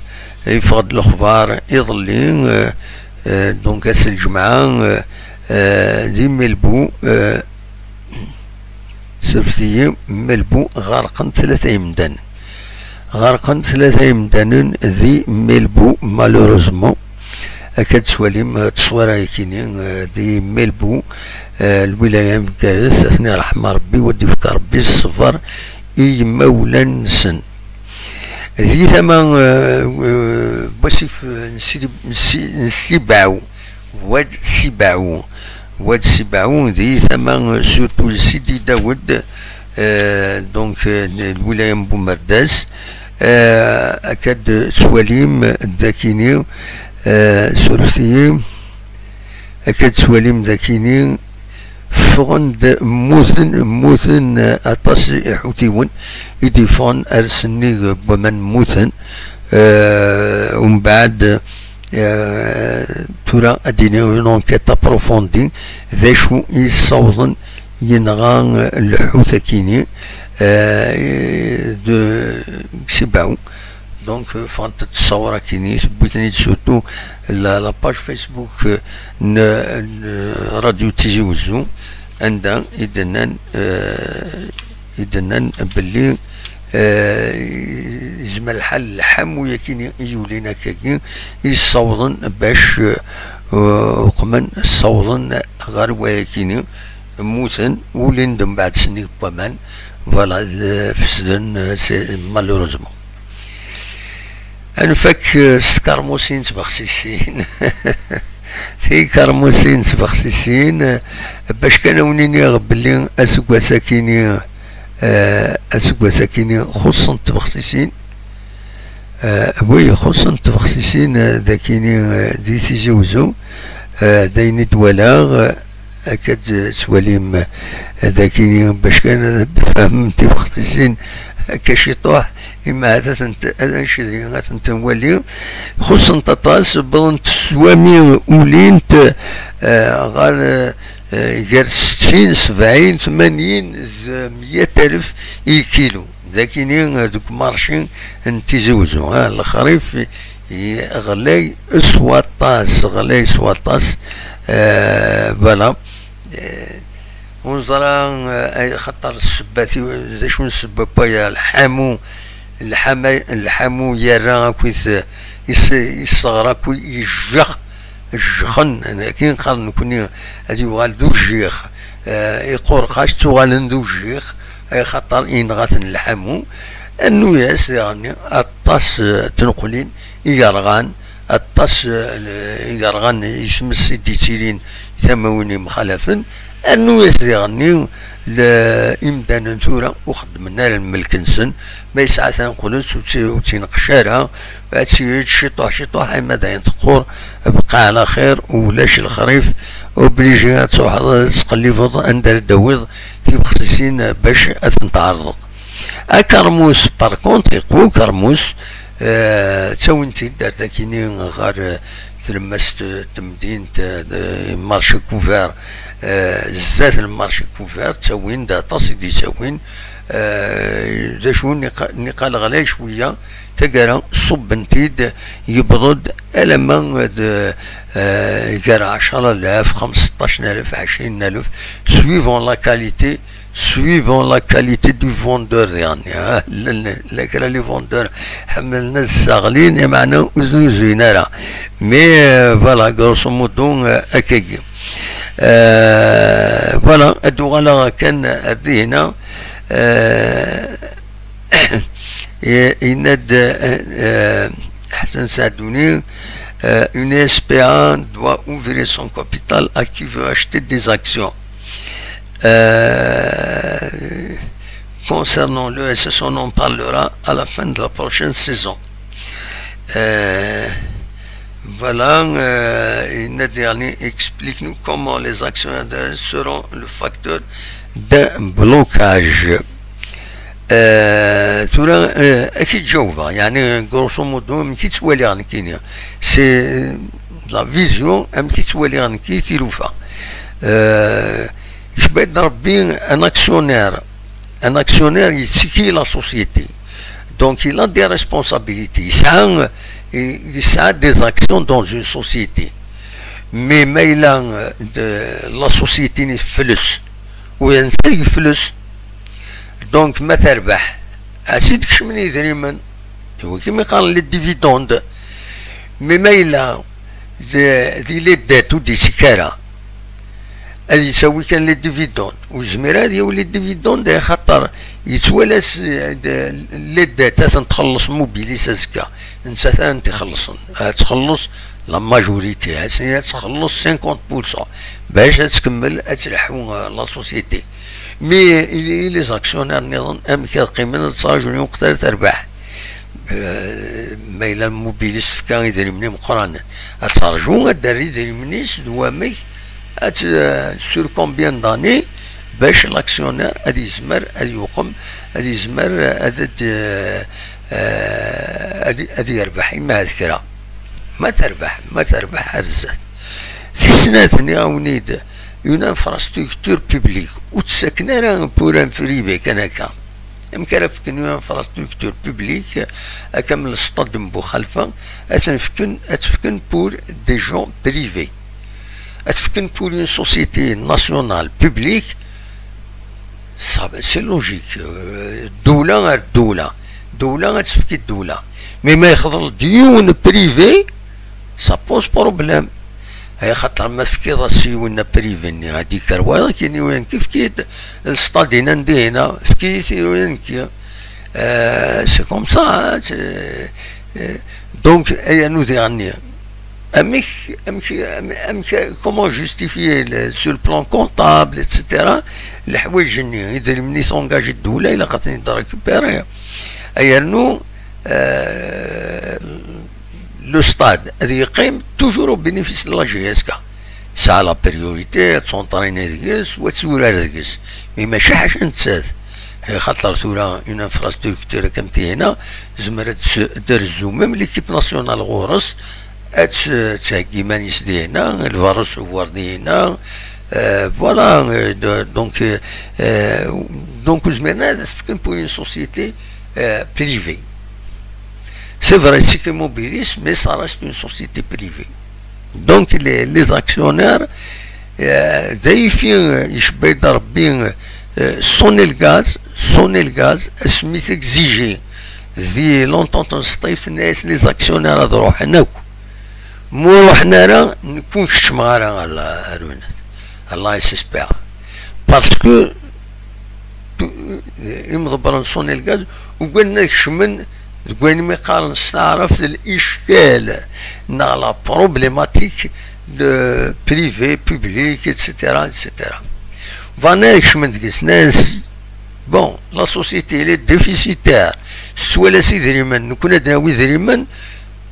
yeffeɣ-d lexbar iḍelli, eh, eh, donc ass n lǧemɛa, eh, eh, di Melbu, eh, surfet-iyi, Melbu ɣerqen tlata yemdanen. Ɣerqen tlata yemdanen di Melbu, malheureusement. Akka d-tettwalim, eh, tteswira-yakini, eh, di Melbu, eh, lwilaya n Bgayet, ad ten-iṛḥem Ṛebbi, u ad d-ifk Ṛebbi ṣṣber i yimawlan-nsen. Di tama, eh, eh, n wasif, eh, n Sidi, n Si-, n Sibaw, Wad Sibaw, Wad Sibaw, di tama, eh, surtout Sidi Dawed, eh, donc, eh, n lwilaya n Bumerdas, eh, akka d-tettwalim dakini, eh, surfet-iyi, akka d-tettwalim dakini, ffɣen-d, mmuten, mmuten, eh, aṭas iḥutiwen i d-yeffɣen ar sennig n waman, mmuten, eh, umbeɛd, eh, tura ad d-iniɣ une enquête approfondie, d acu i yessawḍen yenɣa, eh, lḥut-akini, eh, de Sibaw. Donc, euh, ffɣent-d ṣṣawṛa-kini, tewwi-ten-id surtout la, la page Facebook, euh, n, n Radio Tizi Wezzu, anda i d-nnan, euh, i d-nnan belli, euh, yezmer lḥal lḥamu-yakini i yulin akkagi, i ssawḍen bac, euh, uqmen ssawḍen ɣer wayakini, mmuten, ulin-d mbeɛd sennig n waman, voilà, d-, fesden, euh, c'est malheureusement. Ad nfak, eh, s tkermusin tbexsisin. Tikermusin tbexsisin, eh, bac kan a wen-iniɣ belli aseggas-akini, eh, aseggas-akini xuṣṣent tbexsisin. Eh, oui, xuṣṣent tbexsisin, eh, dakini, eh, di Tizi Wezzu, eh, d ayen i d-walaɣ, eh, akka d-tettwalim, eh, dakini bac kan ad d-tfehmem tibexsisin, Akka ciṭuḥ, imi ahat ad tent-, ad ncedi, ad tent-nwali. Xuṣṣent aṭas, wwḍent s wami, ulint, eh, ɣer, eh, gar settin, sebɛin, tmanyin d meyya alef i kilu. Dakini, eh, deg umarci n Tizi Wezzu, ah, lexrif i-, ɣlay s waṭas, ɣlay s waṭas, eh, voilà. Eh, ur neẓra, eh, ay, xaṭer ssebbat i, d acu n ssebba n waya, lḥamu, lḥama, lḥamu yerra akkit, eh, is-, isseɣra akk, yejjex, jjexen, akken qqaren nekni, ad yuɣal d ujjix, eh, iqurqac ttuɣalen d ujjix, ay xaṭer yenɣa-ten lḥamu. Rnu-yas diɣenni aṭas, eh, n tneqlin i yerɣan, aṭas, eh, i yerɣan i tmes i d-yettilin tamawin yemxalafen. Rnu-yas diɣenni l-, imdanen tura ur xeddmen ara lmelk-nsen, ma yesɛa tanqelt ur tt-, ur tt-ineqqec ara, ad tt-yeǧǧ ciṭuḥ ciṭuḥ, ama d ayen teqqur, bqa ɛla xir, ulac lexrif, obligé ad truḥeḍ ad tettqellibeḍ anda ara d-tawiḍ tibexsisin bac ad ten-tɛerḍeḍ. Akermus, par contre, iqwa ukermus, eh, ttawin-t-id ar dakini ɣer, eh, tlemmast n temdint, eh, marché couvert, eh, zdat n marché couvert, ttawin-d aṭas i d-yettawin, eh, d acu, niqa-, niqal ɣlay cwiya, taggara ṣubben-t-id, yewweḍ-d alamma d, eh, gar ɛecra alaf, xemseṭṭac alaf, ɛecrin alaf, suivant la qualité, suivant la qualité du vendeur, يعني, ها، ل-، ل-، لكن les vendeurs ḥemmlen ad sseɣlin, lameɛna ur znuzuyen ara. Mais, euh, voilà, grosso modo, euh, akkagi. Euh, voilà, ad uɣaleɣ kan ar dihina, euh, yenna-d, euh, euh, Ḥsen Saɛduni, euh, une S P A doit ouvrir son capital à qui veut acheter des actions. Euh, concernant le S S, on en parlera à la fin de la prochaine saison. Euh, voilà, euh, et Nadir Ali, explique-nous comment les actionnaires seront le facteur d'un blocage. Euh, tura, euh, ad k-id-jawbeɣ, يعني, grosso modo, amek i ttwaliɣ nekkini. C'est, euh, la vision, amek i ttwaliɣ nekki tilufa. Euh, Jbed Rabbi, un actionnaire, un actionnaire, il tiki la société. Donc, il a des responsabilités. Il a, il a des actions dans une société. Mais, mais il a, euh, de la société, il flus. Ou il flus. Donc, ma terbaḥ, ad tt-id-kecmen yidrimen. Iwakken mi qqaren les dividendes. Mais ma yella d, d les dettes ur d-yettekki ara, ad yettawi kan les dividendes. Ur yezmir ad yawi les dividendes, axaṭer yettwala s, d, les dettes, ad tent-txelleṣ Mobilis azekka. Nettat ara tent-ixellṣen. Ad txelleṣ la majorité, ad, ad txelleṣ cinquante pour cent. Bac ad tkemmel, ad tleḥḥu, euh, la société. Mais, i, i les actionnaires nniḍen, amek ad qqimen ad ttṛajun i weqt ara terbeḥ? Euh, ma yella Mobilis tefka idrimen imeqqranen, ad terǧu ad d-terr idrimen-is d wamek, ad t-, euh, sur combien d'années, bac l'actionnaire ad yezmer ad yuqem, ad yezmer ad, ad, euh, euh, ad, ad yerbeḥ, ima d kra. Ma terbeḥ, ma terbeḥ ar zdat. Tis snat, nniɣ-awen-id, une infrastructure publique, ur tt-ttaken ara pour un privé kan akka. Amek ara fken une infrastructure publique, akka am le stade n Buxalfa, ad ten-fken, ad t-fken pour des gens privés? Ad t-fken pour une société nationale publique? Ça, c'est logique. Euh, ddula ar ddula. Ddula ad tefk i ddula. Mais ma yexḍel-d yiwen privé, ça pose problème. Ay xaṭer ma tefkiḍ-as i yiwen privé-nni, ad d-yekker wayeḍ, ad k-yini wayen kif-kif, lestadin anda hina, efk-iyi-t i wayen nekki. Euh, c'est comme ça, hein, c'est, euh, donc, ay anu diɣenni. Amek, amek, amek, amek, comment justifier le, sur le plan comptable, et cetera, leḥwayeǧ-nni, idrimen i tungaǧ ddula, ilaq ad ten-id-récupérer. Ay rnu, euh, le stade, ad yeqqim toujours au bénéfice de la J S K. Tesɛa la priorité, ad ttwenṭrinen deg-s, u ad turar deg-s. Mais mačči ḥaca nettat. Xaṭer tura une infrastructure comme tihina, zemmer ad tt-, ad terzu même l'équipe nationale ɣur-s, ad tt-, ad theggi iman-is dihina, le ballon recevoir dihina, euh, voilà, euh, de, donc, euh, euh, donc, ur zmiren ara ad as-fken pour une société, euh, privée. C'est vrai, c'est que Mobilis, mais ça reste une société privée. Donc, les, les actionnaires, euh, d ayefki, euh, icebba-d Rebbi, euh, Sonelgaz, Sonelgaz, asmi t-exigé di l'entente n Sṭif, tenna-yas les actionnaires ad ruḥen akk. Ma ur ruḥen ara, nekk ur keččmeɣ ara ɣer la, ɣer unat, ɣer la S S P A. Parce que tu-, imḍebbren n Sonelgaz ugaden ad kecmen deg wayen mi qqaren s taɛrabt l'iccal neɣ la problématique de privé, public, et cetera, et cetera. Bɣan ad kecmen deg-s, nnan-as, bon, la société, elle est déficitaire, tettwala s idrimen, nekkni ad nawi idrimen,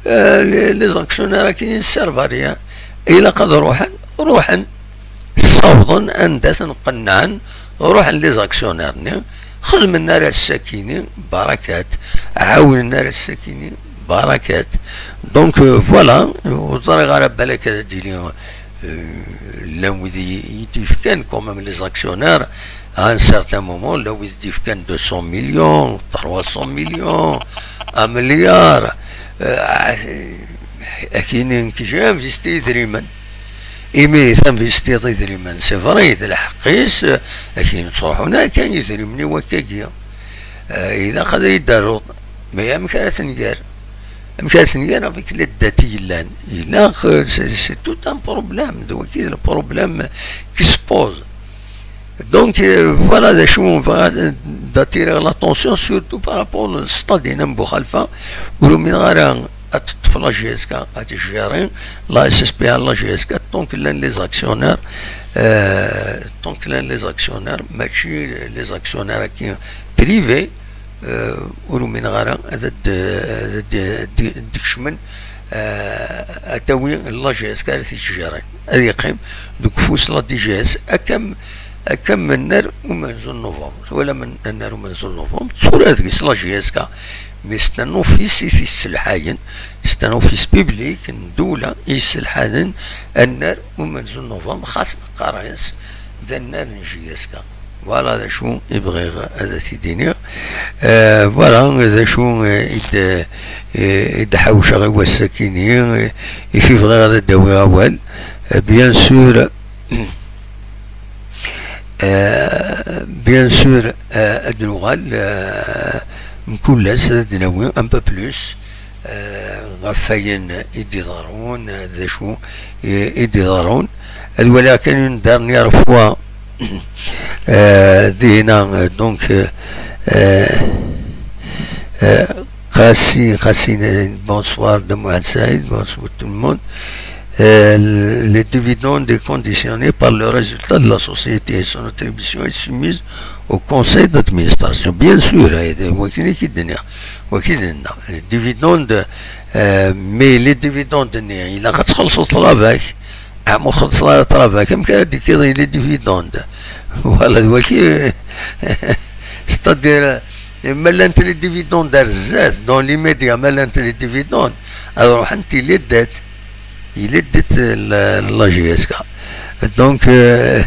euh, les, les actionnaires akin ne servent à rien. Ilaq ad ruḥen, ruḥen. Ssawḍen anda ten-qennɛen, ruḥen les actionnaires-nni, xedmen ar ass-akini barakat, ɛawnen ar ass-akini barakat. Donc, euh, voilà, ur ẓriɣ ara balak ad d-yili, euh, llan wid i, i d-yefkan quand même les actionnaires, à un certain moment, llan wid i d-yefkan deux cents millions, trois cents millions, un milliard, euh, akini nekk j'ai investi idrimen. Imi tinvestiḍ idrimen, c'est vrai, d lḥeqq-is, akin ttruḥun akka idrimen i wakkagi. Eh, ilaq ad yi-d-terruḍ, mais amek ara tenger? Amek ara tenger avec les dettes i yellan? Ilaq, eh, c'est, c'est tout un problème, d wagi d le problème qui se pose. Donc, euh, voilà, d acu, bɣiɣ ad, d'attirer l'attention, surtout par rapport au stade n Buxalfa, ur umineɣ ara ad teṭṭef la J S K, ad tjérer la S S P A, la J S K, tant que llan les actionnaires, euh, tant que llan les actionnaires, mačči les actionnaires-agi privés, euh, ur umineɣ ara ad, ad, ad, ad, ad kecmen, euh, ad tawi la J S K ara t-yejjaren. Ad yeqqim deg ufus la D G S, akka am, akka am annar umenzu n novembre. Twalam an-, annar umenzu n novembre, tura deg-s la J S K. Mais c'est un office i t-yesselḥayen, c'est un office public n ddewla i yesselḥayen annar umenzu n novembre, xas neqqar-as d annar n J S K. Voilà d acu i bɣiɣ ad t-id-iniɣ. Euh, voilà d acu, euh, i d, euh, i d-ḥawceɣ i wass-akini, euh, i fi bɣiɣ ad d-awiɣ awal. Euh, bien sûr, euh, bien sûr, euh, ad nuɣal, euh, mkul ass ad d-nawi un peu plus, euh, ɣef wayen i d-iḍerrun, euh, d acu i, i d-iḍerrun. Ad waliɣ kan une dernière fois, euh, dihina, euh, donc, euh, euh, euh, Qasi, Qasi, euh, bonsoir de Mohamed Saïd, bonsoir tout le monde. Euh, le dividende est conditionné par le résultat de la société. Son attribution est soumise au conseil d'administration. Bien sûr, euh, de, wagi i d-nniɣ, wagi i d-nniɣ. Le dividende, euh, mais les dividendes-nni, ilaq ad txellṣeḍ ṭṭlaba-k. Ah, ma xellṣeḍ ara ṭṭlaba-k, amek ara d-tekkiḍ i les dividendes? Voilà, d wagi, c'est-à-dire, euh, ma llant les dividendes ar zdat, dans l'immédiat, ma llant les dividendes, ad ruḥent i les dettes. Il est dit, euh, la, la J S K. Donc, euh,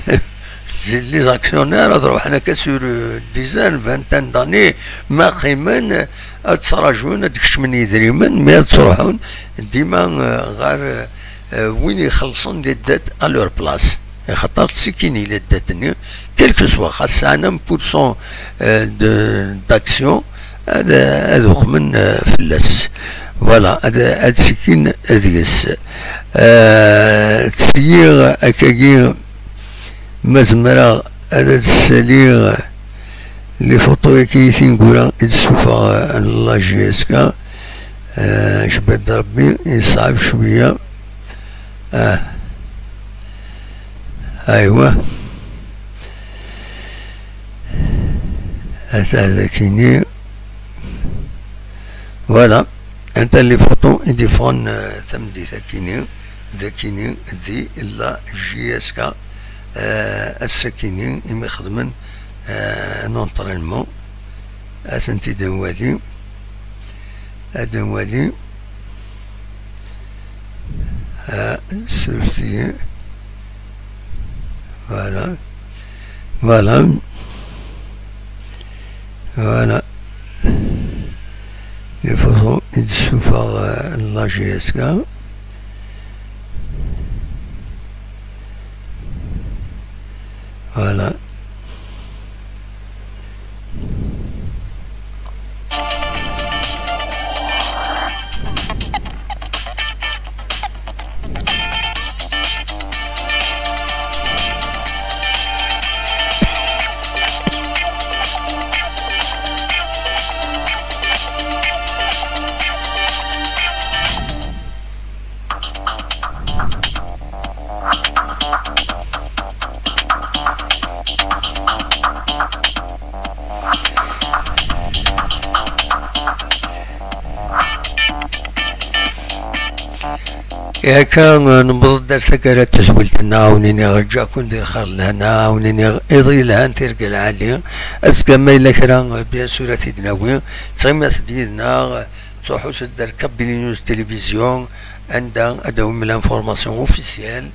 les actionnaires, ad ruḥen akka sur, euh, dizaine, vingtaine d'années, ma qqimen, ad ttrajun, ad kecmen yidrimen, mais ad ttruḥun dima, euh, ɣer, euh, euh, win ixellṣen les dettes à leur place. Axaṭer tsikkin les dettes-nni, quel que soit, xas sɛan un pour cent, euh, de, d'action, ad, ad uxmen, euh, fell-as. Voilà, ad, ad sikkin deg-s. Euh, ttiyyiɣ akkagi, ma zemreɣ ad, ad ssaliɣ les photos-agi i tineggura i d-ssufeɣ, euh, la J S K. Euh, cebba-d Rebbi, yeṣɛeb cwiya. Ah. Aywa. Ata d akini. Voilà. Anta les photos i d-iffɣen, euh, tameddit akini, d akini di la J S K, euh, ass-akini imi xedmen, euh, un entraînement. Ad tent-id-nwali. Ad nwali. Ah, ssuref-iyi. Voilà. Voilà. Voilà. Il faut, il suffit, euh, la G S K. Voilà. Akka, eh, newweḍ-d ar taggara n tezwilt-nneɣ, a wen-iniɣ ǧǧakun di lxir d lehna, a wen-iniɣ iḍ yelhan, tirga lɛali. Azekka ma yella kra, eh, bien sûr, ad t-id-nawi. Ttɣimiɣ-d yid-neɣ, eh, ttruḥut-d ar Kabylie News Télévision, anda ad d-tawim l'information officielle,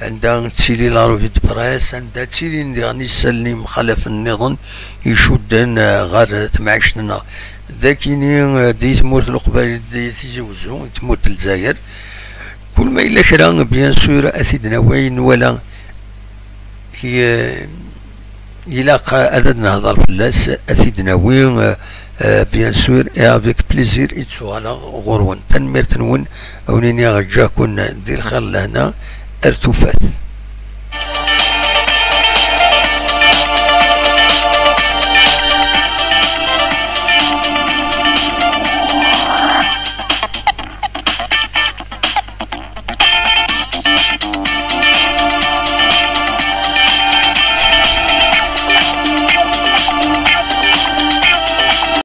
anda tettili la revue de presse, anda ttilin diɣen isallen yemxalafen nniḍen icudden, eh, ɣer temɛict-nneɣ. D akini, eh, di tmurt n Leqbayel, di Tizi Wezzu, di tmurt n Lezzayer. Kul ma yella kra, bien sûr, ad t-id-nawi ayen nwala i-, ilaq ad, ad nehḍer fell-as, ad t-id-nawi, eh, eh, bien sûr, et avec plaisir i d-ttuɣaleɣ ɣur-wen. Tanemmirt-nwen, a wen-iniɣ ǧǧakun di lxir lehna, ar tufat.